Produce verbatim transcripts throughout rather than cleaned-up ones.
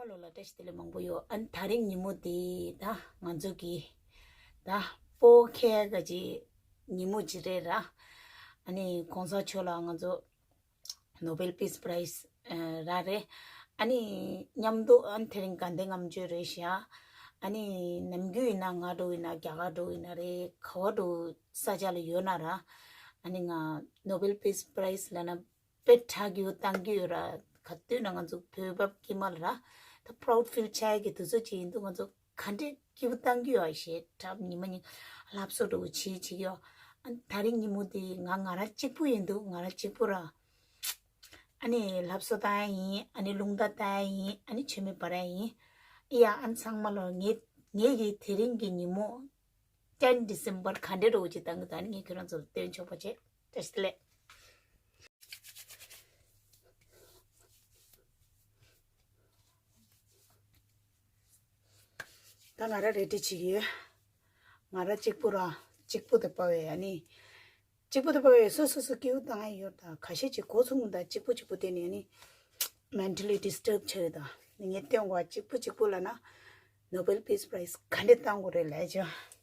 ལོ་ལ་བཀྲ་ཤིས་བདེ་ལེགས་མང་པོ་ཡོད། ཨ་ནི་དེ་རིང་ཉིན་མོ་དེ་ད་ང་ཚོ་གི་ད་སྤོ་ཁའི་ག་ཅི་ཉིན་མོ་ཅིག་རེད་ར། ཨ་ནི་གོང་ས་མཆོག་ལ་ང་ཚོ་ནོ་བེལ་པིས་པ་རའི་ཛི་རག་རེད། ཨ་ནི་མཉམ་དུ་ཨ་ནི་དེ་རིང་དགའ་ལྡན་ལྔ་མཆོད་རེད་ཤག་ཨ་ནི་ནམ་རྒྱུན་ཡིན་ན་ང་འགྲོ་ཡིན་ན་རྒྱ་གར་འགྲོ་ཡིན་ན་རེད། ག་བ་འགྲོ་ས་ཆ་ལ་ཡོད་ན་ར། ཨ་ནི་ང་ནོ་བེལ་པིས་པ་རའི་ཛི་ལབ་ན་དཔེ་དྲག་གི་ཡོད་བཏང་གི་ཡོད་ར། ག་དུས་ན་ང་ཚོ་བོད་བབ་ཀྱི་མ་ལ་ར། ད་པ་རའུ་ཌི་ཕིལ་ཆགས་ཀྱི་དུས་ཚོད་ཅིག་ཡིན་འདུག་ང་ཚོ་ག་འདྲས་སྐྱིད་པོ་བཏང་གི་ཡོད་ཞེས་གྲབས་ཉི་མ་ཉིན་ལབ་སོ་འགྲོ་བྱེད་བྱེད་ཀྱི་ཡོད། ཨ་ད་རིང་ཉིན་མོ་དེ་ང་ང་རང་གཅིག་པུ་ཡིན་འདུག་ང་རང་གཅིག་པུ་ར། ཨ་ནི་ལབ་སོ་བཏང་ཡ་ཡིན། ཨ་ནི་རླུང་རྟ་བཏང་ཡ་ཡིན། ཨ་ནི་མཆོད་མེ་སྦར་ཡ་ཡིན། ཨི་ཡ་ཨ་ཚང་མ་ལོ་ངེད་ངེད་ཀྱི་དེ་རིང་གི་ཉིན་མོ་ཊེན་ཌི་སེམ་པར་ག་འདྲས་རོ་ཅིག་བཏང་གི་ད་ནི་ངས་ཁྱོད་རང་ཚོར་སྟོན་ཆོག་པ་བྱེད། བཀྲ་ཤིས་བདེ་ལེགས། ད་ང་ར་རེ་ཌི་བྱེད་ཀྱི་ཡོད། ང་ར་གཅིག་པུ་ར་གཅིག་པུ་དེ་པ་བས་ཨ་ནི་གཅིག་པུ་དེ་པ་བས་སོ་སོ་སོ་སྐྱིད་པོ་བཏང་ཡ་ཡོད། ད་ཁ་ཤས་ཅིག་གོ་ཚུགས་མི་འདུག་གཅིག་པུ་གཅིག་པུ་དེ་ནས་ཨ་ནི་མེན་ཊལ་ལི་ཌི་སི་ཊརབ་བྱས་ཡོད། ད་ངས་སྟོན་གོ་གཅིག་པུ་གཅིག་པུ་ལབ་ན་ནོ་བེལ་པིས་པ་རའི་ཛི་ག་འདྲས་བཏང་དགོས་རེད་ལབ་བྱས།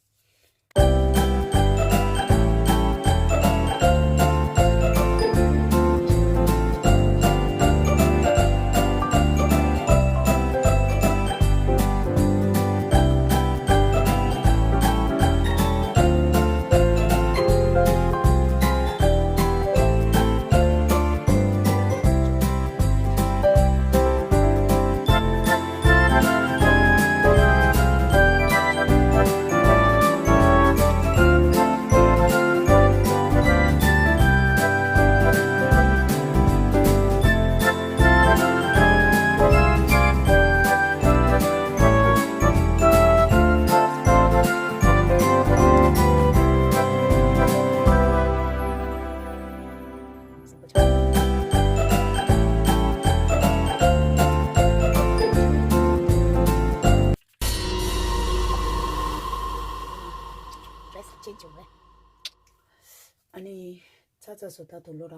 ཨ་ནི་ཚ་ཚ་སོ་ད་དུ་ལོ་ར།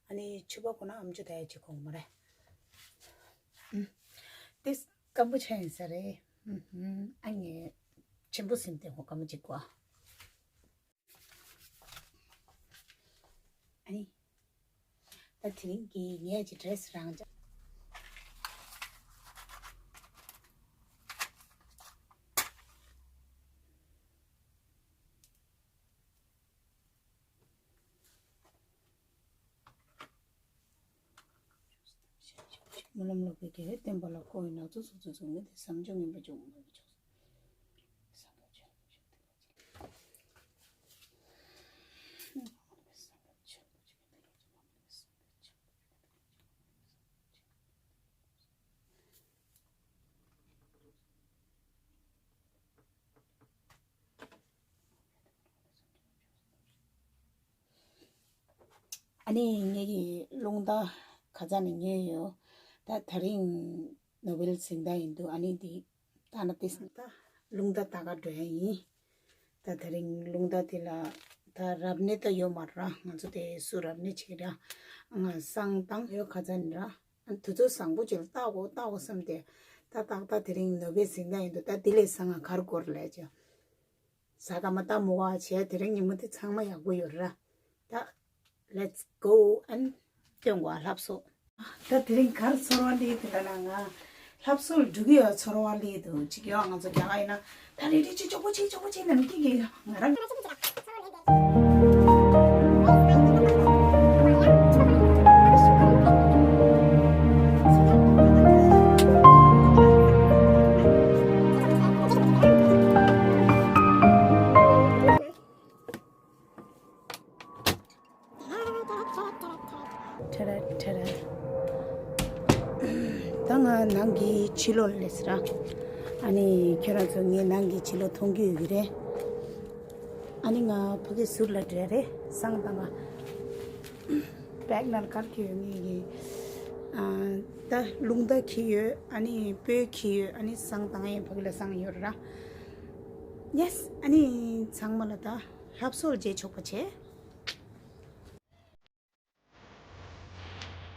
ཨ་ནི་ཕྱུ་པ་ཁོ་ན་ཨམ་ཅོ་ད་ཡ་ཅིག་གོང་མ་རེད། ཏིས་སྐམ་པོ་ཆགས་ཡིན་ས་རེད། ཨ་ངས་ཆེན་པོ་ཟིན་ཏེ་ཧོ་སྐམ་པོ་ཅིག་གོ། ཨ་ནི། ད་དེ་རིང་གི་ངས་ཀྱི་ཌི་རེ་སི་རང་འཇགས། སྨོན་ལམ་ལོག་པའི་དགེ་བས་བསྟན་པ་ལ་འཁོར་བའི་ནགས་ཚལ་སོགས་ཚོགས་ཚོགས་མེད་དེ་བསམ་བྱུང་ངན་པ་བྱུང་མ་བྱུང་། ཨ་ནི་ངེད་ཀྱི་རླུང་རྟ་ཁ་ཚ་ནས་ཉོས་ཡོད། ད་དེ་རིང་ནོ་བེལ་གཟེངས་རྟགས་ཡིན་འདུག་ཨ་ནི་འདི་ད་ན་ཏིས་ད་རླུང་རྟ་ད་ག་འགྲོ་ཡ་ཡིན། ད་དེ་རིང་རླུང་རྟ་དེ་ལ་ད་རབ་གནས་ད་ཡོད་མ་ར། ང་ཚོ་དེ་སུ་རབ་གནས་བྱེད་ར། ང་བསང་བཏང་ཡོད་ཁ་ཚ་ནས་ར། ཨ་དུས་ཚོད་བཟང་པོ་ཅིག་ལ་བལྟ་དགོས་བལྟ་དགོས་བསམ་སྟེ། ད་ཏག་ཏག་དེ་རིང་ནོ་བེལ་གཟེངས་རྟགས་ཡིན་འདུག་ད་འདི་ལས་བཟང་ང་གར་དགོས་ར་ལས་ཀྱང་ཟ་ག་མ་ལྟ་མོ་བ་བྱས། དེ་རིང་ཉིན་མོ་དེ་ཚང་མ་ཡག་པོ་ཡོད་ར། ད་let's go and སྟོན་གོ་ལྷབ་སོ། ད་དེ་རིང་གར་ཚོར་བ་ལས་དེ་ལ་ན་ང་ལྷབ་སོ་ལ་འགྲོ་གི་ཡོད་ཚོར་བ་ལས་དུ་ཅིག་ཡོད། ང་ཚོ་རྒྱ་གར་ཡིན་ན་ད་རེ་རེ་ཅིག་ཅོག་པོ་ཅིག་ཅོག་པོ་ཅིག་ནམ་སྐྱིད་གི་ང་རང་ད་ང་ནང་གི་ཕྱི་ལོགས་ལ་སླེབས་སོང་ར། ཨ་ནི་ཁྱོད་རང་ཚོ་ངའི་ནང་གི་ཕྱི་ལོགས་མཐོང་གི་ཡོད་ཀྱི་རེད། ཨ་ནི་ང་ཕ་གི་ཟུར་ལ་འགྲོ་ཡ་རེད། བསང་བཏང་བ། བེག་ནང་གར་འཁྱེར་ཡོད། ངེད་ཀྱི་ཨ་ད་རླུང་རྟ་འཁྱེར་ཡོད། ཨ་ནི་སྤོས་འཁྱེར་ཡོད། ཨ་ནི་བསང་བཏང་ཡ་ཕ་གི་ལ་བསང་ཡོད་ར། ཡེ་སི། ཨ་ནི་ཚང་མ་ལ་ད་ལྷབ་སོ་ལ་མཇལ་ཆོག་པ་བྱེད།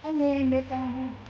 ཨ་ནི་མེ་ཏང་།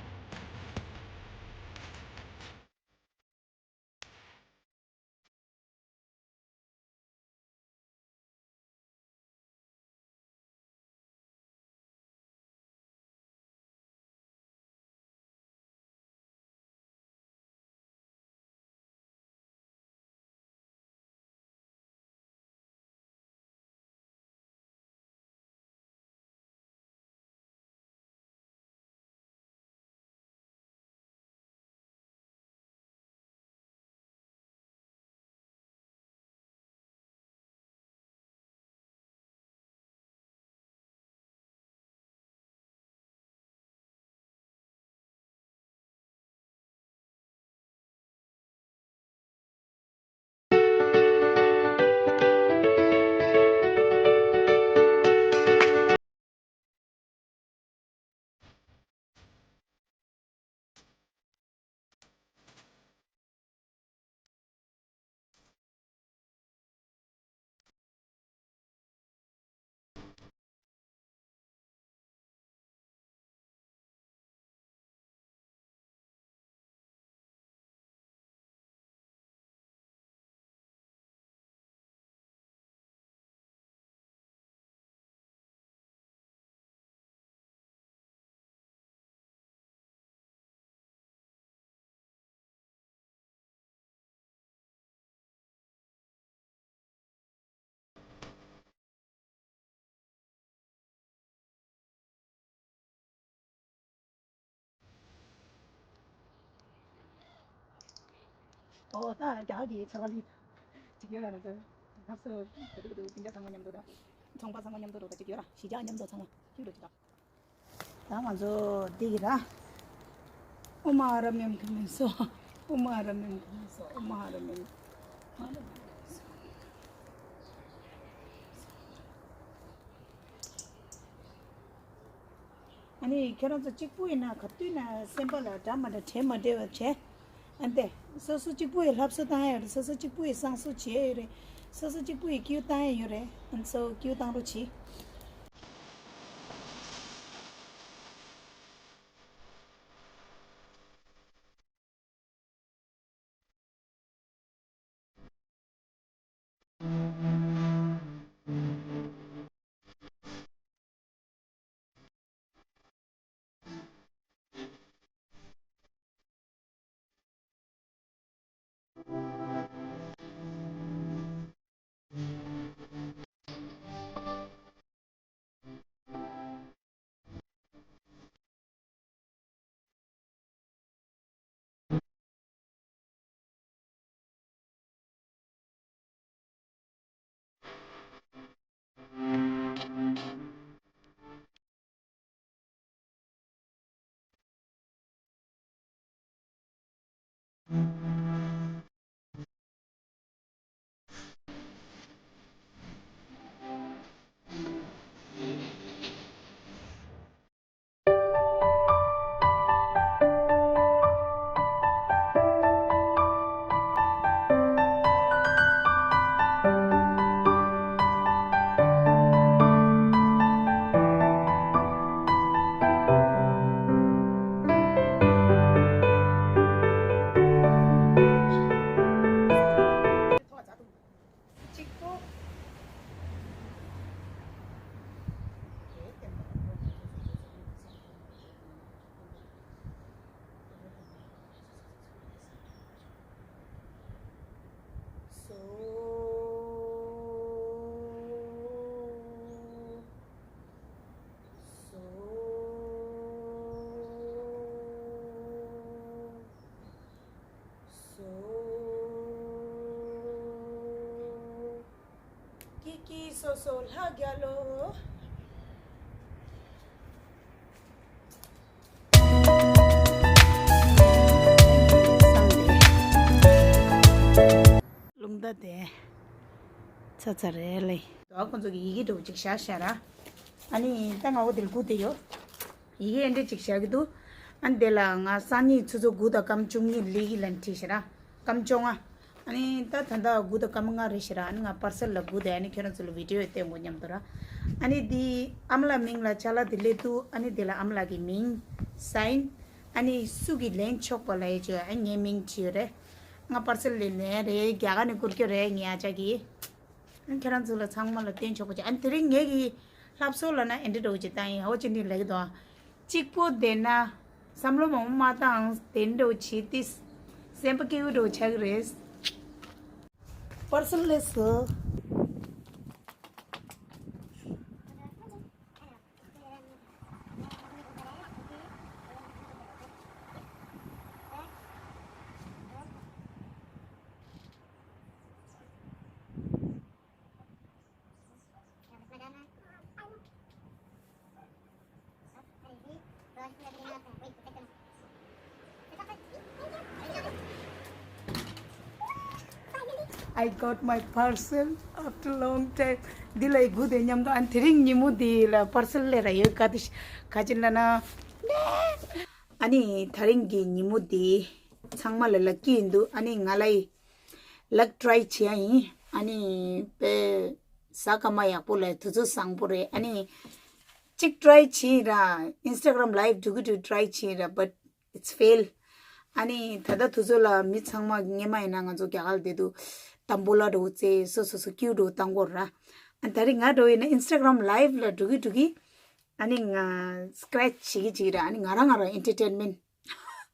ཨོ་ད་རྒྱ་གི་ཚ་བ་ལི་ཅིག་ཡོད་ར་ན་ད་ཧབ་སུ་ད་དུ་དུ་དུ་དེ་འདྲ་ཚང་མ་མཉམ་དུ་ད་ཚོང་པ་ཚང་མ་མཉམ་དུ་རོ་ད་ཅིག་ཡོད་ར་གཞིས་ཆགས་མཉམ་དུ་ཚང་མ་ཁྱོད་རོ་ཅིག་ད། ད་ང་ཚོ་འདི་གི་ར། ཨོ་མ་ཨ་ར་མེམ་ཁ་མེ་སོ། ཨོ་མ་ཨ་ར་མེམ་ཁ་མེ་སོ། ཨོ་མ་ཨ་ར་མེམ། ཨ་ནི་ཁྱེད་རང་ཚོ་གཅིག་པུ་ཡིན་ན་ག་དུས་ན་སེམས་པ་ལ་འདྲ་མ་འདྲ་དྲན་མ་འདྲ་བ་བྱས། ཨ་འདི། སོ་སོ་གཅིག་པུ་ཡི་སློབ་གསོ་བཏང་ཡ་རེད། སོ་སོ་གཅིག་པུ་ཡི་བསང་གསོ་བྱས་ཡོད་རེད། སོ་སོ་གཅིག་པུ་ཡི་ཀིའུ་བཏང་ཡ་ཡོད་རེད། ཨ་ཚོ་ཀིའུ་བཏང་རོགས་གྱིས། གཅིག་པོ། སོ། སོ། སོ། ཀི་ཀི་སོ་སོ་ལྷ་རྒྱལ་ལོ། རླུང་རྟ་དེ་ཚ་ཚ་རེད་ལེ། ད་ཁོང་ཚོ་གི་ཡི་གེ་འདྲ་བོ་ཅིག་བཞག་བཞག་ར། ཨ་ནི་ད་ང་འོ་དེར་སྒུག་བསྡད་ཡོད། ཡི་གེ་འདྲ་ཅིག་བཞག་གི་འདུག་ཨ་ནི་དེ་ལ་ང་སང་ཉིན་ཆུ་ཚོད་དགུ་དང་སྐར་མ་བཅུ་གཉིས་སླེབས་ཀྱི་ལབ་བྲིས་ཤག་ར། སྐར་མ་བཅོ་ལྔ། ཨ་ནི་ད་ད་ལྟ་དགུ་དང་སྐར་མ་ལྔ་རེད་ཤག་ར། ཨ་ནི་ང་པར་སེལ་ལ་སྒུག་བསྡད། ཨ་ནི་ཁྱོད་རང་ཚོ་ལ་བི་ཌི་ཡོ་སྟོན་དགོས་སྙམ་དུ་ར། ཨ་ནི་འདི་ཨ་མ་ལགས་མིང་ལ་ཅ་ལག་འདི་སླེབས་འདུག་ཨ་ནི་འདི་ལ་ཨ་མ་ལགས་ཀྱི་མིང་སའིན། ཨ་ནི་སུ་གིས་ལེན་ཆོག་པ་ལབ་ཡས་ཅིག་ཡོད། ཨ་ངའི་མིང་བྲིས་ཡོད་རེད། ང་པར་སེལ་ལས་ལེན་རེད། རྒྱ་གར་ནས་བསྐུར་རྒྱུ་རེད། ངའི་ཨ་ཅག་གིས། ཁྱེད་རང་ཚོ་ལ་ཚང་མ་ལ་བསྟན་ཆོག་པ་བྱས། ཨ་ནི་དེ་རིང་ངེད་ཀྱི་སློབ་གསོ་ལབ་ན་ཨེ་འདྲ་འདྲ་བོ་ཅིག་བཏང་ཡིན། ཧོ་ཅི་འདྲ་ལབ་ཀྱི་འདུག་གཅིག་པོ་བསྡད་ན་བསམ་བློ་མང་པོ་མ་བཏང་། དེ་འདྲ་བོ་བྱེད་དུས་སེམས་པ་སྐྱིད་པོ་འདྲ་བོ་ཆགས་ཀྱི་རེད། པར་སེལ་སླེབས་སོང་། I got my parcel after long time. འདི་ལ་ཡི་སྒུག་བསྡད་མཉམ་དུ། ཨ་ནི་དེ་རིང་ཉིན་མོ་འདི་ལ་པར་སེལ་སླེབས་ར་ཡོད། ག་དུས་ག་ཅི་ལབ་ན། ཨ་ནི་དེ་རིང་གི་ཉིན་མོ་འདི་ཚང་མ་ལ་ལག་ཀི་ཡིན་འདུག་ཨ་ནི་ང་ལ་ཡི་ལག་ཊི་རའི་བྱེད་ཡ་ཡིན། ཨ་ནི་དཔེ་གཟའ་སྐར་མ་ཡག་པོ་ལ་དུས་ཚོད་བཟང་པོ་རེད། ཨ་ནི་གཅིག་ཊི་རའི་བྱས་ར། Instagram live འགྲོ་གི་འགྲོ་ཊི་རའི་བྱས་ར། But it's fail. ཨ་ནི་ད་ལྟ་དུས་ཚོད་ལ་མི་ཚང་མ་སྔོན་མ་ཡིན་ན་ང་ཚོ་རྒྱ་གར་ལ་བསྡད་དུས་ཏམ་བུ་ལ་འགྲོ་རྩེ་སོ་སོ་སོ་ཀིའུ་འགྲོ་བཏང་གོ་ར། ཨ་ད་རེས་ང་འགྲོ་ཡིན་ན་Instagram live ལ་འགྲོ་གི་འགྲོ་གི། ཨ་ནི་ང་སི་ཀེ་རེ་ཆི་བྱེད་ཀྱི་བྱེད་ཀྱི་ར། ཨ་ནི་ང་རང་ང་རང་ཨེན་ཊར་ཊེན་མེན་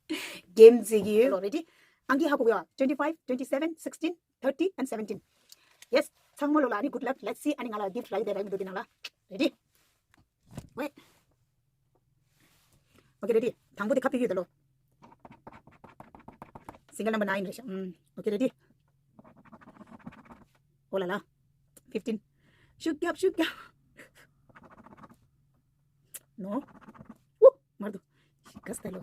ཊི་གེམ་རྩེ་གི་ཡོད། ལོ་རེ་ཌི། ཨང་ཀི་ཧ་གོ་གི་ཡོད། twenty five, twenty seven, sixteen, thirty and seventeen. Yes. ཚང་མ་ལོ་ལ་ཨ་ནི་good luck. Let's see. ཨ་ནི་ང་ལ་gift རག་གི་མི་འདུག་འདི་ནང་ལ། Ready? Wait. Okay, ready. དང་པོ་དེ་ཁ་ཕྱེ་གི་ཡོད་ད་ལོ། Single number nine རེད་ཤག་ཨུམ། Okay, ready? Oh la la. Fifteen. ཤུགས་རྒྱབ། ཤུགས་རྒྱབ། No. ཨུ། མར་འདུག་ག་སྟེ་ལོ།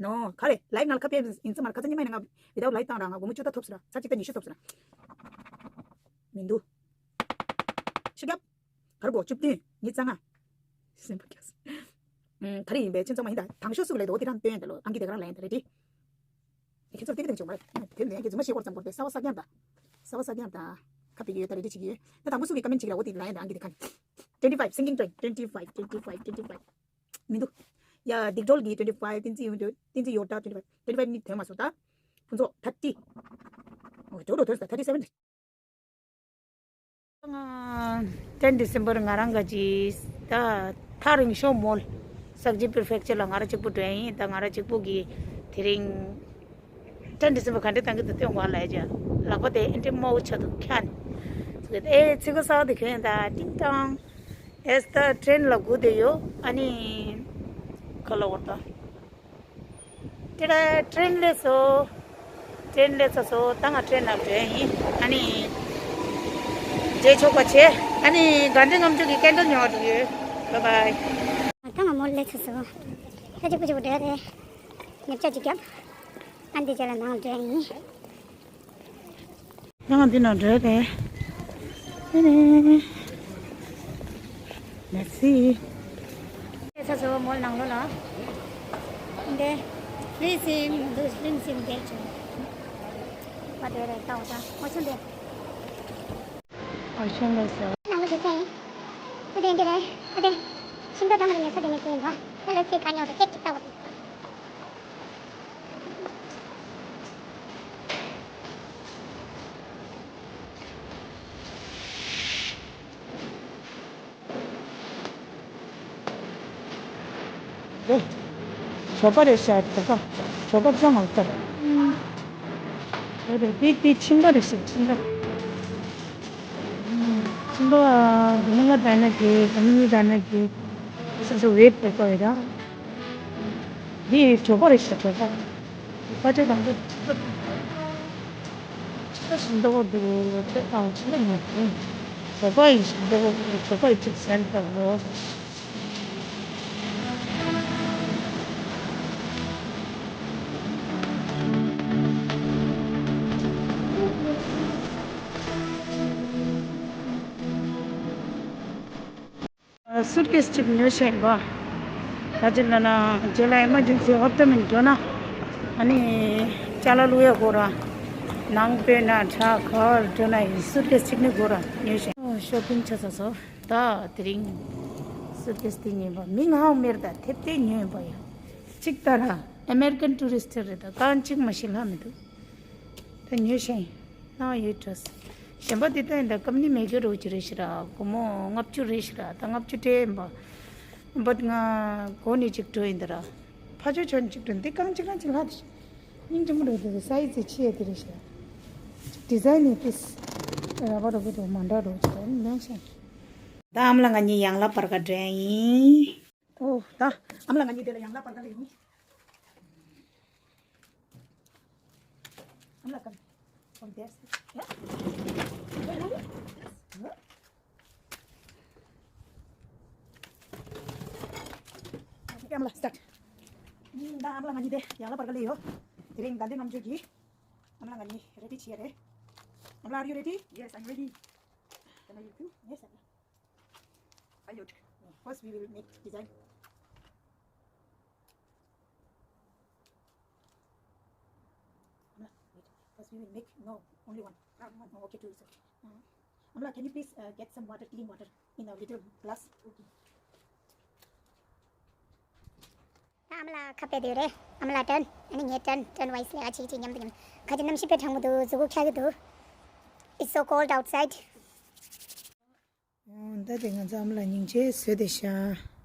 No. ག་རེ། live ནང་ཁ་ཕེབས་ཡིན་ཙང་མར་ཁ་ཚ་ཉི་མའི་ནང་ང་without live བཏང་རང་ང་སྒོར་མོ་བཅུ་ད་ཐོབ་སོང་ར། ཚར་གཅིག་ད་ཉི་ཤུ་ཐོབ་སོང་ར། མི་འདུག་ཤུགས་རྒྱབ། ག་རེ་གོ། བཅུ་བདུན། ཉི་ཤུ་རྩ་ལྔ། སེམས་པ་སྐྱོ་སོང་། ཨུམ། ག་རེ་ཡིན་པས་ཁྱེད་ཚང་མ་ཡིན་ད། དང་ཤོས་སུ་ལས་དོ་དེ་རང་སྟོན་ཡིན་ད་ལོ། ཨང་ཀི་དེ་ག་རང་ལ་ཡིན་ད། ready? ཁྱེད་ཚོར་ཏིག་ཏིག་བྱུང་བ་རེད། དེ་ནས་ཁྱེད་རྫུན་མ་བཤད་སྐོར་ཙམ་བོར་ཏེ་གསར་བ་གསར་རྐྱང་དང་། གསར་བ་གསར་རྐྱང་དང་། ཁ་ཕྱེ་གི་ཡོད་ད། རེ་ཌི་བྱེད་ཀྱི་ཡོད་ད། དང་པོ་སུ་གི་ཀ་མེན་ཊི་བྱེད་ཀྱི་ར། འོ་དེ་ལ་ཡ་ད། ཨང་ཀི་དེ་ཁ་ནས། twenty five, singing train, twenty five, twenty five, twenty five. མི་འདུག་ཡ། སྡིག་གྲོལ་གྱི་twenty five, བསྟན་འཛིན་ཡོད། བསྟན་འཛིན་ཡོད་ད། twenty five, twenty five ནི་ཐོན་མ་སོང་ད། ཕུན་ཚོགས་thirty. འོ་དེ་འགྲོ་ཐོན་སོང་ད། thirty seven. ང་ten December ང་རང་ག་ཅི་ད་ཐག་རིང་ཤོས་མོལ། སག་ཇི་པི་རི་ཕེག་ཅར་ལ་ང་རང་གཅིག་པུ་འགྲོ་ཡིན་ད། ང་རང་གཅིག་པུ་གི་དེ་རིང་ten December ག་འདྲ་བཏང་གི་འདུག་སྟོན་གོ་ལ་ཡ། ལག་པ་དེ་ཨེ་འདྲ་མོ་ཆ་འདུག་ཁྱ་ནི། ཨེ་ཚིག་ག་ས་དེ་ཁྱོད་ད་ཏིང་ཏང་། ཨེ་ད་ཊེན་ལ་སྒུག་བསྡད་ཡོད། ཨ་ནི་ག་ལ་བར་ད། དེ་ལ་ཊེན་སླེབས་སོང་། ཊེན་སླེབས་ཚར་སོང་། ད་ང་ཊེན་ནང་འགྲོ་ཡིན། ཨ་ནི་རྗེས་ཕྱོགས་པ་བྱས། ཨ་ནི་དགའ་ལྡན་ལྔ་མཆོད་ཀྱི་སྐད་འདོན་ཉོ་བ་འགྲོ་ཡོད། Bye bye. ད་ང་མོ་སླེབས་ཚར་སོང་། ད་གཅིག་པུ་གཅིག་པུ་འགྲོ་ཡ་རེད། ཉེར་ཆ་གཅིག་བརྒྱབ། ཨ་འདི་རྗེས་ལ་ནང་འགྲོ་ཡ་ཡིན། ཡང་འདི་ནང་འགྲོ་དེ། ཨེ་ནས། Let's see. ས་སོ་མོལ་ནང་ལོ་ལ། འདི། ཕི་ལིམ་སིན་འདུག་ཕི་ལིམ་སིན་འདེད་བྱུང་། བ་དེ་རེད་ད། འོ་ད་འོ་ཆུ་འདི། འོ་ཆུ་འདི་སོ། ནང་ལོ་དེ་ཚེ། ཨ་དེ་འདི་རེད། ཨ་དེ། ཤིང་ཏོག་འདྲ་མི་འདྲ་ཉོ་ས་དེ་ནས་ཁྱེར་ཡིན་པ། ཨ་ལོ་ཚེ་ག་ཉོ་དེ་སྐད་ཅིག་ལྟ་བ། ཞོགས་པ་རེད་ཤག་ད་ཀ་ཞོགས་པ་ཅང་མ་ལྟར། རེད་རེད། འདི་འདི་ཕྱིན་པ་རེད་ཤག་ཕྱིན་པ། ཕྱིན་པ། འདི་ནི་ང་ད་ན་གི་ད་ནི་ད་ན་གི་སོ་སོ་ཝེ་ཊི་བྱེད་དགོས་རེད་ད། འདི་ཞོགས་པ་རེད་ཤག་ཞོགས་པ། པ་ཏྲེ་དང་པོ་ཕྱིན་པ། ཕྱིན་པ་ཞིག་འདུག་འདུག་ཏྲེ་དང་ཕྱིན་པ་ཉོ་དགོས། ཞོགས་པ་ཡིན་ཞིག་འདུག་ཞོགས་པ་ཡིན་ཅིག་ཟེར་ད་ལོ། སུཊ་ཀེས་གཅིག་ཉོས་ཤག་ཡིན་པ། ད་ཅི་ལ་ན་རྗེས་ལ་ཨེ་མར་ཇེན་སི་ཧོབ་ཏེ་མིན་འགྲོ་ན། ཨ་ནི་ཅ་ལག་བླུག་ཡ་དགོས་ར། ནང་སྤོས་ན་ཁྲ་ག་བར་འགྲོ་ན་ཡིན། སུཊ་ཀེས་གཅིག་ནི་དགོས་ར་ཉོས་ཤག་ཤོ་པིང་ཆ་ཚ་སོ། ད་དེ་རིང་སུཊ་ཀེས་དེ་ཉོས་པ་མིང་ཧའོ་མེར་ད་ཐེབས་ཏེ་ཉོས་པ་ཡ། གཅིག་ད་ར་ཨ་མེ་རི་ཀན་ཊུ་རི་སི་ཊི་རེད་ད། རྐང་གཅིག་མ་ཤེས་ལྷག་མི་འདུག་ད་ཉོས་ཤག་ཡིན། ནའོ་ཡུ་ཊ་ར་སི་ཊི། གཞན་པ་འདི་ལྟ་ཡིན་ད། ཀམ་ནི་མེ་གི་རོ་ཅི་རེད་ཤག་ར། སྒོར་མོ་ལྔ་བཅུ་རེད་ཤག་ར། ད་ལྔ་བཅུ་སྤྲད་ཡིན་པ། བཊ་ང་གོ་ནས་ཅིག་འགྲོ་ཡིན་ད་ར། ཕ་ཆོས་ཆོན་ཅིག་འགྲོ་འདི་རྐང་གཅིག་རང་ཅིག་ལྷག་དེ་ཤག་སྙིང་རྗེ་མོ་རེད་དེ། སའི་ཛི་ཆེ་ཡ་དེ་རེད་ཤག་ཌི་ཛའིན་ནི་ཏིས་ར་བ་རོ་བོ་རོ་མ་འདྲ་རོ་ཅིག་ལེན་ཤག་ད་ཨ་མ་ལགས་ང་གཉིས་ཡང་ལ་པར་ག་འགྲོ་ཡ་ཡིན། ཨོ་ད་ཨ་མ་ལགས་ང་གཉིས་དེ་ལ་ཡང་ལ་པར་ག་ལ་ཡིན། I'm not gonna. From there. Yeah. Okay, I'm gonna start. ད་ཨ་མ་ལགས་ང་གཉིས་དེ་ཡང་ལ་པར་ག་ལ་ཡོད། དེ་རིང་དགའ་ལྡན་ལྔ་མཆོད་ཀྱི་ཨ་མ་ལགས་ང་གཉིས་རེ་ཌི་བྱས་རེད། ཨ་མ་ལགས། Are you ready? Yes, I'm ready. Can I help you? Yes, I'm. First, we will make design. Amla, wait. First, we will make, no, only one. Ah, one. Oh, okay, two is okay. Uh, Amla, can you please uh, get some water, clean water, in a little glass? Okay. ད་ཨ་མ་ལགས་ཁ་ཕྱེ་དེ་རེད། ཨ་མ་ལགས་ཊརན། ཨ་ནི་ངའི་ཊརན། ཊརན་ཝའི་སི་ལས་ཨ་ཅེ་ཅེ་མཉམ་དུ་མཉམ། ཁ་ཅིག་གནམ་གཤིས་དཔེ་གྲང་མོ་འདུག་གཟུགས་པོ་འཁྱག་གི་འདུག It's so cold outside. ཨོ་ད་དེ་ང་ཚོ་ཨ་མ་ལགས་སྙིང་རྗེ་བཟོས་བསྡད་ཤག་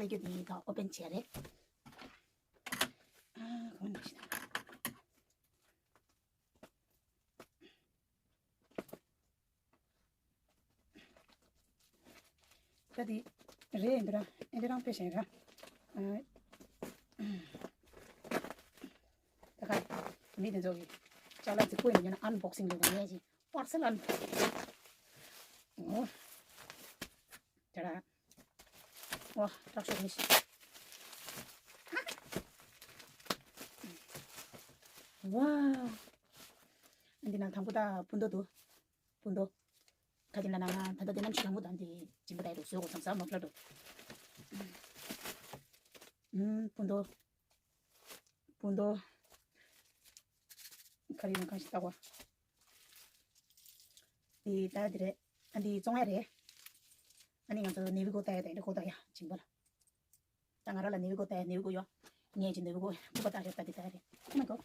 ལས་རྒྱུ་དེ་ད་ཨོ་པན་བྱས་རེད། ཨ་གོང་ནས་ཤི་ད། ད་དེ་རེད། འདི་ར་ཨེ་འདི་རང་དཔེ་ཞན་ར། ཨ་ད་ག་མི་དེ་ཚོ་གི་ཅ་ལག་ཅིག་བཀོད་ནས་ཡོད་ན་ཨན་བོག་སིང་ལས་ད་ངས་ཅིག་པར་སེལ་ཨན་བོག་སིང་། ཨོ་ད་ར། ཨོ་དྲག་ཤོས་མི་ཤེས། ཝའོ། འདི་ན་དང་པོ་ད་སྤུན་མདོག་འདུག་སྤུན་མདོག་ཁ་ཅིག་ན་ན་ང་ད་ལྟ་དེ་ནམ་ཞིག་གང་པོ་དང་དེ་སྦྱིན་པ་ད་ཡོད་བཟོས་གོ་བསམ་ས་མ་ཕླ་འགྲོ། ཨུམ་སྤུན་མདོག་སྤུན་མདོག་ཁ་རི་ན་གང་ཞིག་ལྟ་བ། དེ་ད་དེ་རེད། ཨ་འདི་བཙོང་ཡ་རེད། ཨ་ནི་ང་ཚོ་ནེ་བི་གོ་ལྟ་ཡ་དང་འདྲ་གོ་ལྟ་ཡ་སྦྱིན་པ་ལ། ད་ང་རང་ལ་ནེ་བི་གོ་ལྟ་ཡ་ནེ་བི་གོ་ཡོད། ངས་ཀྱི་ནེ་བི་གོ་སྐུ་པ་ལྟ་ཞབས་ལྟ་དེ་ལྟ་ཡ་རེད། ཨ་མ་གོ།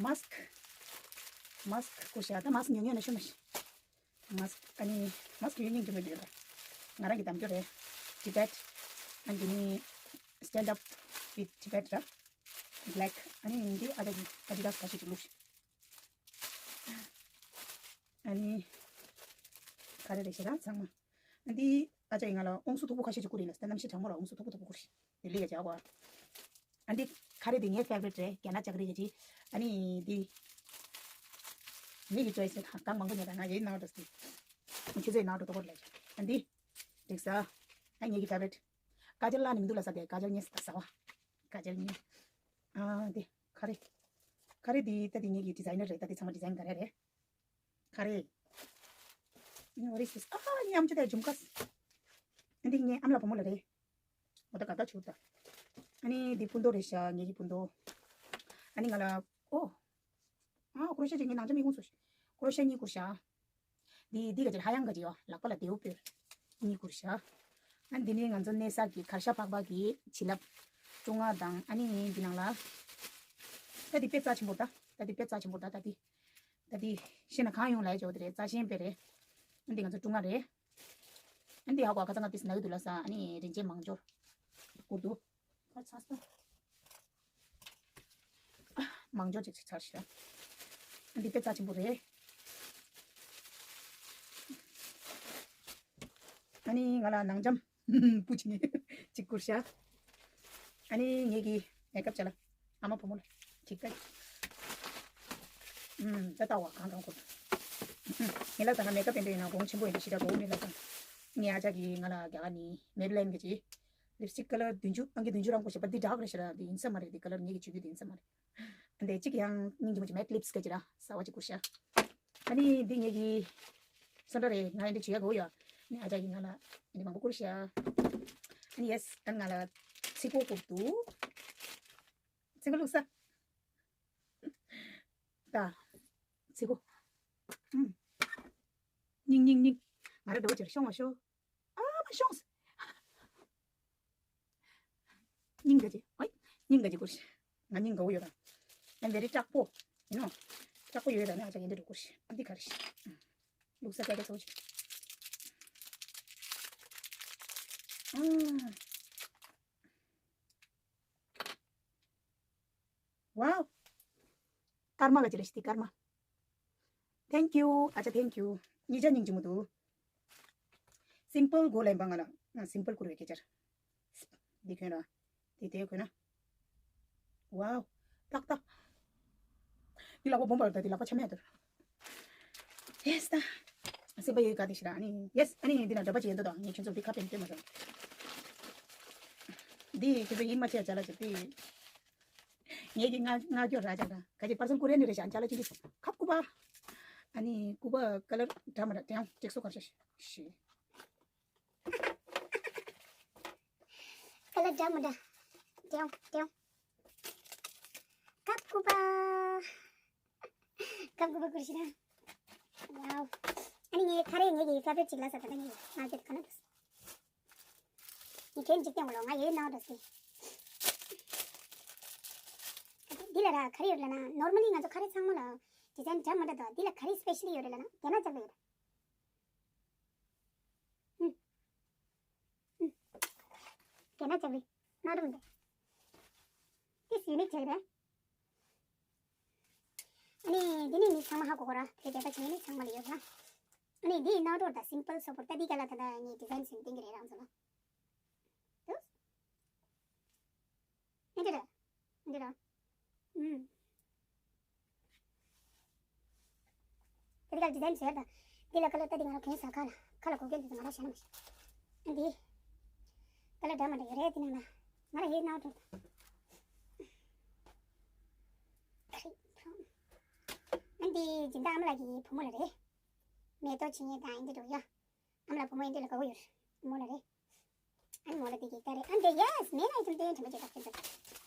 མཱ་སྐ་མཱ་སྐ་བཀོལ་ཤག་ད་མཱ་སྐ་ཉོ་ཉོ་ན་ཤོད་མ་ཤི། མཱ་སྐ་ཨ་ནི་མཱ་སྐ་ཡོད་སྙིང་རྗེ་མོ་ཡོད་ར། ང་རང་གི་འདམ་རྒྱུ་རེད། Tibet ཨ་ནི་ནི་Stand Up With Tibet ར། Black ཨ་ནི་འདི་ཨ་ཅག་གི་Adidas ག་ཤེད་ཅིག་བླུགས་ཤིག་ཨ་ནི་ག་རེ་རེད་ཤེ་ར་ཚང་མ། ཨ་འདི་ཨ་ཅག་གི་ང་ལ་ཨོང་སུ་མཐུག་པོ་ཁ་ཤས་ཅིག་བསྐུར་ཡིན་ལ་སྟེ་གནམ་གཤིས་གྲང་མོ་ལ་ཨོང་སུ་མཐུག་པོ་མཐུག་པོ་བསྐུར་ཤིག་དེ་ལི་ཡ་ཅག་གོ། ཨ་འདི་ག་རེ་འདི་ངའི་ཕེ་ཝ་རིཊ་རེད། རྒྱ་ནག་ལྕགས་རི་གི་ཅི། ཨ་ནི་འདི་ངེད་ཀྱི་ཅོ་ཡི་སི་དང་གང་མང་པོ་ཉོས་དང་ང་ཡིན་ནའོ་ཏོ་སི། ཁྱོད་ཚོའི་ནའོ་ཏོ་ཏོ་ཀོ་ལ་ཅི། ཨ་འདི་འགྲིག་ས། ཨ་ངེད་ཀྱི་ཕེ་ཝ་རིཊ། ཀ་ཇལ་ལ་ནི་མི་འདུག་ལ་ས་དེ་ཀ་ཇལ་ཉེས་ས་ས་བ། ཀ་ཇལ་ཉེས། ཨ་འདི་ག་རེ། ག་རེ་འདི་ད་འདི་ངེད་ཀྱི་ཌི་ཛའི་ནར་རེད། ད་འདི་ཚང་མ་ཌི་ཛའིན་ག་རེ་རེད། ག་རེ། ཨ་ནི་what is this? ཨ་ཉམས་ཆུ་དེ་ཇུམ་ཀ་སི། ཨ་འདི་ངའི་ཨམ་ལགས་བུ་མོ་ལ་རེད། འོ་ད་ག་ད་ཆུ་ད། ཨ་ནི་འདི་སྤུ་མདོག་རེད་ཤག་ངེད་ཀྱི་སྤུ་མདོག་ཨ་ནི་ང་ལ་ཨོ། ཨ་ཀུ་རོ་ཤ་ཅིག་ངའི་ནང་ཆ་མི་ཁུངས་སུ། ཀུ་རོ་ཤ་གཉིས་བསྐུར་ཤག་འདི་འདི་ག་ཅིག་ཧ་ཡང་ག་ཅིག་ཡོད་ལག་པ་ལ་དེའུ་སྤོས། གཉིས་བསྐུར་ཤག་ཨ་འདི་ནི་ང་ཚོ་གནས་ས་གི་གར་ཤ་ཕག་པ་གི་བྱིན་རླབས། བཅོ་ལྔ་དང་ཨ་ནི་འདི་ནང་ལ། ད་འདི་དཔེ་རྩ་ཆེན་པོ་ད། ད་འདི་དཔེ་རྩ་ཆེན་པོ་ད་ད་འདི། ད་འདི་ཤེས་ན་གང་ཡོང་ལ་ཡ་ཅོ་དེ་རེད། རྩ་ཤེན་དཔེ་རེད། ཨ་འདི་ང་ཚོ་བཅོ་ལྔ་རེད། ཨ་འདི་ཧ་གོ་ཁ་ཚ་ང་ཏིས་ན་གི་འདུག་ལ་ས་ཨ་ནི་རིན་ཆེན་མང་སྦྱོར། བསྐུར་འདུག་ཕར་ཚར་སོང་། མང་སྦྱོར་ཅིག་ཅིག་ཚར་ཤག་འདི་དཔེ་རྩ་ཆེན་པོ་རེད། ཨ་ནི་ང་ལ་ནང་འཇམ་སྤུ་ཅིག་ཅིག་བསྐུར་ཤག་ཨ་ནི་ངེད་ཀྱི་མེག་ཨབ་བྱ་ལ་ཨ་མ་བུ་མོ་ལ་ཅིག་ད། ཨུམ་ད་ལྟ་བ་གང་གང་བསྐུར། ངེད་ལ་ད་ང་མེག་ཨབ་ཡིན་འདྲ་ཡིན་ན་གོང་ཆེན་པོ་ཡིན་འདྲ་ཞེ་དྲག་གོ་མེད་ལ་ད། ངའི་ཨ་ཅག་གིས་ང་ལ་རྒྱ་གར་ནི་མེ་བི་ལེན་གྱི་ཅིག་ལིབ་སི་ཊིག་ཀ་ལར་བདུན་ཅུ་ཨང་ཀི་བདུན་ཅུ་རང་བསྐུར་ཤག་པ་འདི་ཌག་རེད་ཤག་ར། འདི་ཡིན་ས་མ་རེད། འདི་ཀ་ལར་ངེད་ཀྱི་ཇུས་འདི་ཡིན་ས་མ་རེད། འདི་གཅིག་ཡང་སྙིང་རྗེ་མོ་ཅིག་མེཊ་ལིབ་སི་ག་ཅིག་ར་གསར་བ་ཅིག་བསྐུར་ཤག་ཨ་ནི་འདི་ངེད་ཀྱི་སོན་འདྲ་རེད། ང་ཡང་འདི་བྱེད་ཡ་གོ་ཡ། ཨ་ནི་ཨ་ཅག་གིས་ང་ལ་འདི་མང་པོ་བསྐུར་ཤག་ཨ་ནི་ཡེ་སི་ཨ་ནི་ང་ལ་ཚིག་གོ་བསྐུར་འདུག་ཚིག་གོ་བླུགས་ས། ད། ཚིག་གོ་ཨུམ། སྙིང་སྙིང་སྙིང་། ང་ར་འགྲོ་ཅེར་ཤོང་བ་ཤོ། ཨ་མ་ཤོངས། སྙིང་ག་ཅི། ཨོའི། སྙིང་ག་ཅི་བསྐུར་ཤག་ང་སྙིང་དགའ་བོ་ཡོད་ར། ཨ་འདི་རི་དྲག་པོ། ཡིན་ནོ། དྲག་པོ་ཡོད་ད་ནི་ཨ་ཅག་ཡིན་འདི་འགྲོ་བསྐུར་ཤག་འདི་ག་རེ་ཤག་བླུགས་ས་ཀ་ཀ་ཚོགས་ཤིག་ཨ། ཝའོ། ཀརྨ་ག་ཅི་རེད་ཤི་ཏི་ཀརྨ། Thank you ཨ་ཅག thank you ཉིས་བརྒྱ་སྙིང་རྗེ་མོ་འདུག་སིམ་པལ་གོ་ལེན་པ་ང་ལ་ང་སིམ་པལ་བསྐུར་བའི་སྐད་ཆར། འདི་གོན་ར། འདི་དེ་གོན་ན། ཝའོ། ཏག་ཏག་འདི་ལག་པ་སྦོམ་པ་ཡོད་ད། འདི་ལག་པ་ཆ་མེད་དོར། ཡེ་སི་ད། སེམས་པ་ཡོད་ག་དེ་ཞིག་ར་ཨ་ནི་ཡེ་སི་ཨ་ནི་འདི་ན་འདྲ་པ་ཅི་ཡིན་འདུག་དང་ངས་ཁྱོད་ཚོ་འདི་ཁ་ཕན་སྟོན་མ་སོང་། འདི་ཁྱོད་ཚོ་ཡིད་མ་ཆེས་བྱ་ལ་ཞིག་འདི། ངེད་ཀྱི་ང་ང་སྐྱོ་ར་ཅག་ར་ག་ཅིག་པར་སེལ་ཀུ་རེ་ནི་རེ་ཞག་ཅ་ལ་ཅི་འདི་ཁབ་སྐུ་པ། ཨ་ནི་སྐུ་པ་ཀ་ལར་འདྲ་མ་འདྲ་དེ་ཡང་ཀྲིག་སོ་གར་ཤ་ཤི། ཀ་ལར་འདྲ་མ་འདྲ་དེ་ཡང་དེ་ཡང་ཁབ་སྐུ་པ། ཁབ་སྐུ་པ་ཀུར་ཤི་ར། ཝའོ། ཨ་ནི་ངས་ཁ་རེ་ངེད་ཀྱི་ཕེ་ཝ་རིཊ་ཅིག་ལ་ས་ད་ད་ངས་ང་ཚོད་ག་ན་འདུག་ངས་གན་འཇིག་རྟེན་འོ་ལོ་ང་ཡོད་ནའོ་འགྲོ་སི། འདི་ལ་ར་ག་རེ་ཡོད་ལ་ན་ནོར་མ་ལི་ང་ཚོ་ཁ་རེ་ཚང་མ་ལ་ཌི་ཛའིན་འདྲ་མ་འདྲ་དང་འདི་ལ་ག་རེ་སི་པེ་ཤལ་ལི་ཡོད་རེད་ལ་ན་རྒྱ་ནག་ཅག་ལ་ཡོད། ཨུ། ཨུ། དེ་ན་ཅག་རི་ན་རུང་དེ། དེ་སི་ཡུ་ནིག་ཅག་རེད། ཨ་ནི་འདི་ནི་མི་ཚང་མ་ཧ་གོ་གོ་ར། དེ་རྒྱ་ཚ་ཆེ་ནི་ཚང་མ་ལ་ཡོད་ར། ཨ་ནི་འདི་ནང་དོར་དང་སིམ་པལ་སོགས་པོར་ལྟ་འདི་ག་ལ་ད་ལྟ་ངའི་ཌི་ཛའིན་སིམ་ཏིང་གི་རེད་རང་ཚོ་ལ། དུ། འདི་ར། འདི་ར། འདི་ར། ཨུམ། དེ་ག་ལ་ཌི་ཛའིན་བཟོས་དང་། འདི་ལ་ཁ་ལག་ལྟ་འདི་ང་རང་གོན་ས་ཁ་ལ་ཁ་ལ་གོ་སྐྱོན་དེ་ང་རང་བྱས་ན་མ་ཤེས། འདི། ཁ་ལག་འདྲ་མ་འདྲ་ཡོད་རེད་དེ་ནང་ལ། ང་ལ་ཡོད་སྣང་དྲན། ཨ་འདི་སྦྱིན་བདག་ཨ་མ་ལགས་ཀྱི་བུ་མོ་ལ་རེད། མེ་ཏོག་ཆེ་ཉེ་དང་ཨིན་འདྲ་འདྲ་ཡོད། ཨ་མ་ལགས་བུ་མོ་ཨིན་འདྲ་ལ་དགའ་བོ་ཡོད། བུ་མོ་ལ་རེད། ཨ་ནི་མོ་ལ་དེ་གི་ད་རེད། ཨ་འདྲ་ཡེས་མེ་ལ་ཨི་ཐུམ་ཏེ་དྲན་པ་བྱེད་ད་ཁྱོད་ཚོ།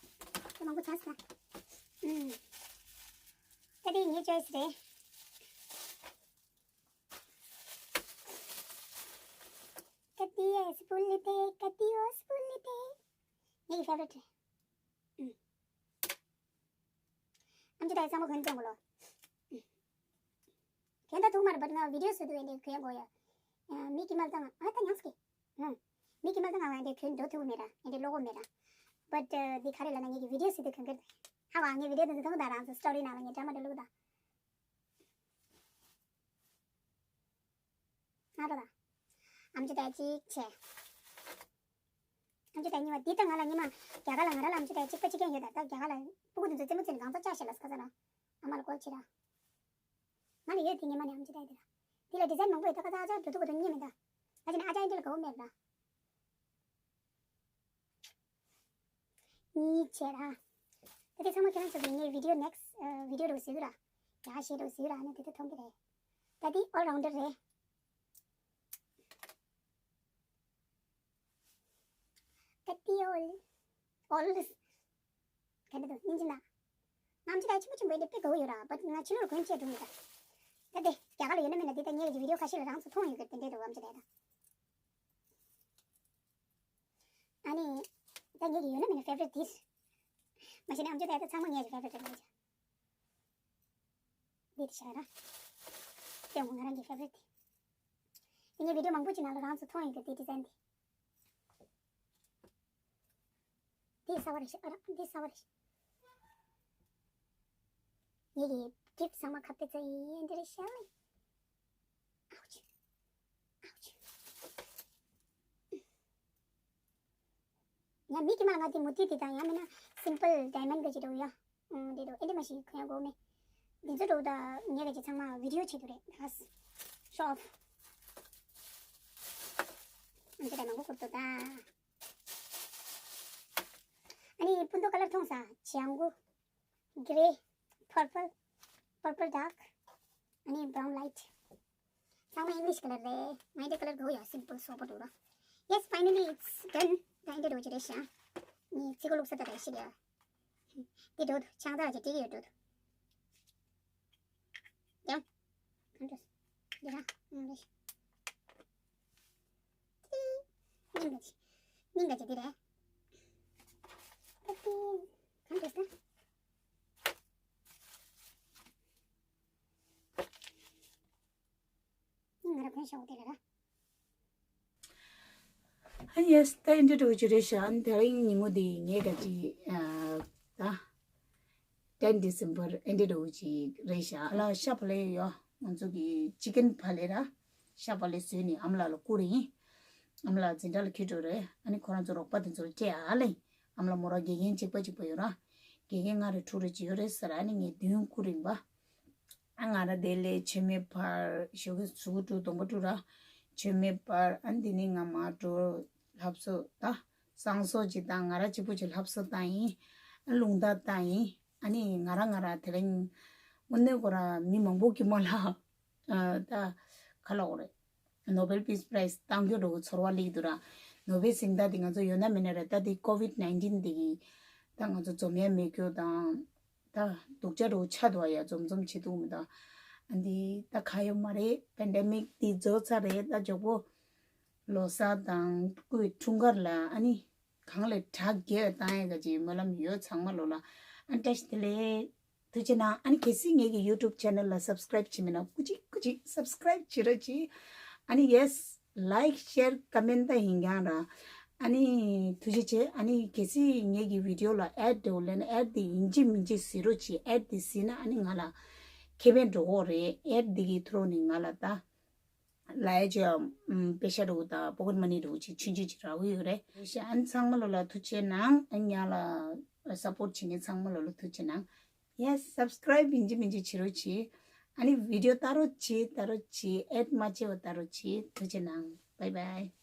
ཁྱོད་མང་པོ་ཆགས་སོང་། ཨུམ། ད་དེ་ངའི་ཅོའི་སི་རེད། ཀ་ཏི་ཡེ་སི་པུ་ལི་ཏེ། ཀ་ཏི་ཡོ་སི་པུ་ལི་ཏེ། ངའི་ཕེ་ཝ་རི་ཊི་རེད། ཨུམ། ཨམ་ཅོག་ད་ཡི་གཙང་པོ་གོན་བཙོང་གོ་ལོ། གན་ད་ཐུག་མར་བར་ང་བི་ཌི་ཡོ་སུ་དུ་ཨེ་འདི་གོན་གོ་ཡ། མི་ཀི་མལ་ད་ང་ཨ་ད་ཉངས་ཀི། ཨུམ། མི་ཀི་མལ་ད་ང་ཨེ་འདི་གོན་འགྲོ་ཐུག་མེད་ར། ཨེ་འདི་ལོ་གོ་མེད་ར། བཊ་འདི་ག་རེ་ལ་ན་ངེད་ཀྱི་བི་ཌི་ཡོ་སུ་དུ་གོན་གི་རེད། ཧ་བ་ངའི་བི་ཌི་ཡོ་དུ་འདི་ཐུག་ད་རང་ཚོ་སི་ཊོ་རི་ནང་ལ་ངའི་ཌ་ར་མ་འདི་ལུག་ད། ང་རོ་ད། ཨམ་ཅོག་ད་ཅིག་ཆེ། ཨམ་ཅོག་ད་ཉི་མ་འདི་ད་ང་ལ་ཉི་མ་རྒྱ་གར་ལ་ང་ར་ལ་ཨམ་ཅོག་ད་གཅིག་པ་གཅིག་རྐྱང་ཡོད་ད། ད་རྒྱ་གར་ལ་སྤུ་གུ་འདི་ཚོ་རྩེད་མོ་རྩེ་ནས་གང་ཚོ་ཅག་ཤེས་ལ་སྐ་ས་ལ། ཨ་མ་ལ་སྐོར་བྱེད་ར། ང་ལ་ཡོད་དེ་ཉི་མ་ནས་ཨམ་ཅོག་ད་འདི་ལ། འདི་ལ་ཌི་ཛའིན་མང་པོ་ཡོད་ད། ཁ་ཚ་ཨ་ཅག་འགྲོ་ཐུག་ག་དུ་གཉིས་མེད་ད། ཨ་ཅག་ནི་ཨ་ཅག་འདི་ལ་དགའ་བོ་མེད་ར། གཉིས་བྱས་ར། ད་དེ་ཚང་མ་ཁྱེད་རང་ཚོ་གི་ངའི་བི་ཌི་ཡོ་ནེག་སི་ཊི་བི་ཌི་ཡོ་རུ་གཟིགས་ར། ཡ་ཤེས་རུ་གཟིགས་ར་ནི་དེ་ད་མཐོང་གི་རེད། ད་དེ་ཨོལ་རའུན་ཌར་རེད། ད་དེ་ཨོལ། ཨོལ། ག་འདྲ་འདུག་སྙིང་རྗེ་ན། ང་ཨམ་ཅོག་ད་ཆེན་པོ་ཆེན་པོ་འདི་དཔེ་དགའ་བོ་ཡོད་ར། བཊ་ང་ཕྱི་ལོགས་ལ་གོན་ཆེད་འགྲོ་མེད་ད། ད་དེ་རྒྱ་གར་ལ་ཡོད་ན་མེད་ན་འདི་ད་ངའི་གི་བི་ཌི་ཡོ་ཁ་ཤས་ལ་རང་ཚོ་མཐོང་ཡོད་གི་དེ་འདྲ་འདུག་ཨམ་ཅོག་ད་ད། ཨ་ནི། ད་ངེད་ཀྱི་ཡོད་ན་མེད་ན་ཕེ་ཝ་རི་ཊི་དེ། མ་གཞི་ནས་ཨམ་ཅོག་ད་ད་ཚང་མ་ངེད་ཀྱི་ཕེ་ཝ་རི་ཊི་རེད་ལ། འདི་དེ་བྱས་ན། དེ་ངོ་ང་རང་གི་ཕེ་ཝ་རི་ཊི་དེ། དེ་ངའི་བི་ཌི་ཡོ་མང་པོ་ཅིག་ནང་ལ་རང་ཚོ་མཐོང་ཡོད་གི་དེ་ཌི་ཛའིན་དེ། འདི་གསར་པ་རེད་ཤག་ཨ་ར་འདི་གསར་པ་རེད་ཤག་ངེད་ཀྱི་གྲིབ་ཚང་མ་ཁ་པེ་ཙེ་ཡིན་འདི་རེད་ཤག་ཨའུ་ཆི། ཨའུ་ཆི། ཡང་མི་ཀི་མ་ལ་ང་དེ་མུ་ཏི་དེ་དང་ཡང་མིན་ན་སིམ་པལ་ཌའི་མོན་ཌི་གི་ཅི་འདྲ་བོ་ཡ། ཨང་དེ་འདྲ་ཨེ་འདྲ་མ་ཞིག་གོན་ཡ་དགོས་མེད། འདི་ཚོ་འདྲ་བོ་ད་ངས་ག་ཅི་ཚང་མ་བི་ཌི་ཡོ་བྱེད་དུ་རེད་ད། ཤོ་ཨོཕ། ཨང་དེ་ད་མང་པོ་ཁུར་ཏོ་ད། ཨ་ནི་སྤུན་ཏོ་ཀ་ལར་མཐོང་ས་ཇང་གུ། Grey, purple, purple dark, ཨ་ནི་brown light. ཚང་མ་English colour རེད། ང་འདི་ཀ་ལར་དགའ་བོ་ཡོད། Simple སོག་པོ་འདུག་ར། Yes, finally it's done. ད་འདི་འདྲ་བོ་ཅིག་རེད་ཤག་ངས་ཚིག་གོ་ལུགས་ས་ད་རེད་ཤི་ལ། འདི་འགྲོ་འདུག་ཆང་ད་ཅིག་སྤྲད་ཀྱི་ཡོད་འགྲོ་འདུག་ཡང་། གང་འགྲོ། འདི་ར། ཨང་རེད། ཏི། སྙིང་ག་ཅིག་སྙིང་ག་ཅིག་འདི་རེད། ཏི། གང་འགྲོ་ས། ང་ར་གོན་ཤོག་དེ་ལ་ར། ཨ་ཡེས་ད་འདི་འདྲ་བོ་ཅིག་རེད་ཤག་ཨ་ནི་དེ་རིང་ཉིན་མོ་འདི་ངས་ག་ཅིག་ཨ་ད་ten December ཨ་འདི་འདྲ་བོ་ཅིག་རེད་ཤག་ཨ་ལ་ཤ་བག་ལེབ་ཡོད། ང་ཚོ་གི་ཅི་ཀན་བག་ལེབ་ར། ཤ་བག་ལེབ་བཟོས་ནས་ཨ་མ་ལགས་ལ་བསྐུར་ཡིན། ཨ་མ་ལགས་འཛིན་གྲྭ་ལ་འཁྱེར་འགྲོ་རེད། ཨ་ནི་ཁོ་རང་ཚོ་རོགས་པ་དེ་ཚོ་ལ་སྤྲད་ཨ་ལེ། ཨ་མ་ལགས་མོ་རང་དགེ་རྒན་གཅིག་པ་གཅིག་པ་ཡོད་ར། དགེ་རྒན་ལྔ་རེ་དྲུག་རེ་ཅིག་ཡོད་རེད་ཟེར། ཨ་ནི་ངས་བདུན་བསྐུར་ཡིན་པ། ཨ་ང་ར་དེ་ལས་མཆོད་མེ་ཕར་ཞོགས་ཀས་གཟུགས་པོ་བཀྲུ་གདོང་པ་བཀྲུ་ར། མཆོད་མེ་ཕར་ཨ་འདི་ནི་ང་མ་འགྲོ་ལྷབ་སོ་ད། བསང་གསོལ་ཅིག་དང་ང་ར་གཅིག་པུ་ཅིག་ལྷབ་སོ་བཏང་ཡིན། ཨ་རླུང་རྟ་བཏང་ཡིན། ཨ་ནི་ང་ར་ང་ར་དེ་རིང་དངོས་གནས་ཁོ་ར་མི་མང་པོ་གི་མ་ལ་ཨ་ད་ག་ལ་འོ་རེད། Nobel Peace Prize བཏང་རྒྱུ་འགྲོ་གི་ཚོར་བ་སླེབས་འདུག་ར། ནོ་བེལ་གཟེངས་རྟགས་འདི་ང་ཚོ་ཡོད་ན་མེད་ན་རེད། ད་འདི་ཀོ་བིད་ནའིན་ཊིན་འདི་གི་ད་ང་ཚོ་འཛོམས་ཡ་མེད་རྒྱུ་དང་། ད་སྡུག་ཅག་འགྲོ་ཆགས་འདུག་ཡ། འཛོམས་འཛོམས་བྱེད་ཐུབ་མི་འདུག་ཨ་འདི་ད་ག་ཡོད་མ་རེད། པེན་ཌེ་མིག་འདི་རྫོགས་ཚར་རེད། ད་མགྱོགས་པོ་ལོ་གསར་དང་སྐུའི་འཁྲུངས་སྐར་ལ་ཨ་ནི་གང་ལས་གྲ་རྒྱས་བཏང་ཡ་ག་ཅིག་སྨོན་ལམ་ཡོད་ཚང་མ་ལོ་ལ། ཨ་བཀྲ་ཤིས་བདེ་ལེགས། ཐུགས་རྗེ་གནང་། ཨ་ནི་གལ་སྲིད་ངེད་ཀྱི་YouTube channel ལ་subscribe བྱེད་མེད་ན་སྐུ་མཁྱེན་སྐུ་མཁྱེན་subscribe བྱེད་རོགས་གྱིས། ཨ་ནི་yes, like, share, comment ད་ཡིན་ཀྱང་ར། ཨ་ནི་ཐུགས་རྗེ་ཆེ། ཨ་ནི་གལ་སྲིད་ངེད་ཀྱི་video་ལ་ad་འདྲ་བོ་སླེབས་ན་ad་དེ་ཡིན་གཅིག་མིན་གཅིག་གཟིགས་རོགས་གྱིས། ad་དེ་གཟིགས་ན་ཨ་ནི་ང་ལ་ཁེ་ཕན་འགྲོ་གི་རེད། ad་དེ་གི་ཐོག་ནས་ང་ལ་ད་ལ་ཡ་ཅིག་ཨམ་པེ་ཤ་འདྲ་བོ་དང་པོ་ཀེཊ་མ་ནི་འདྲ་བོ་ཅིག་ཆུང་ཆུང་ཅིག་རག་གི་ཡོད་རེད། ཨ་ནི་ཚང་མ་ལོ་ལ་ཐུགས་རྗེ་གནང་། ཨ་ནི་ང་ལ་support་བྱེད་མཁན་ཚང་མ་ལོ་ལ་ཐུགས་རྗེ་གནང་། Yes, subscribe་ཡིན་གཅིག་མིན་གཅིག་བྱེད་རོགས་གྱིས། ཨ་ནི་video་ལྟ་རོགས་གྱིས། ལྟ་རོགས་གྱིས། ad་མ་བྱེད་པ་ལྟ་རོགས་གྱིས། ཐུགས་རྗེ་གནང་། Bye bye།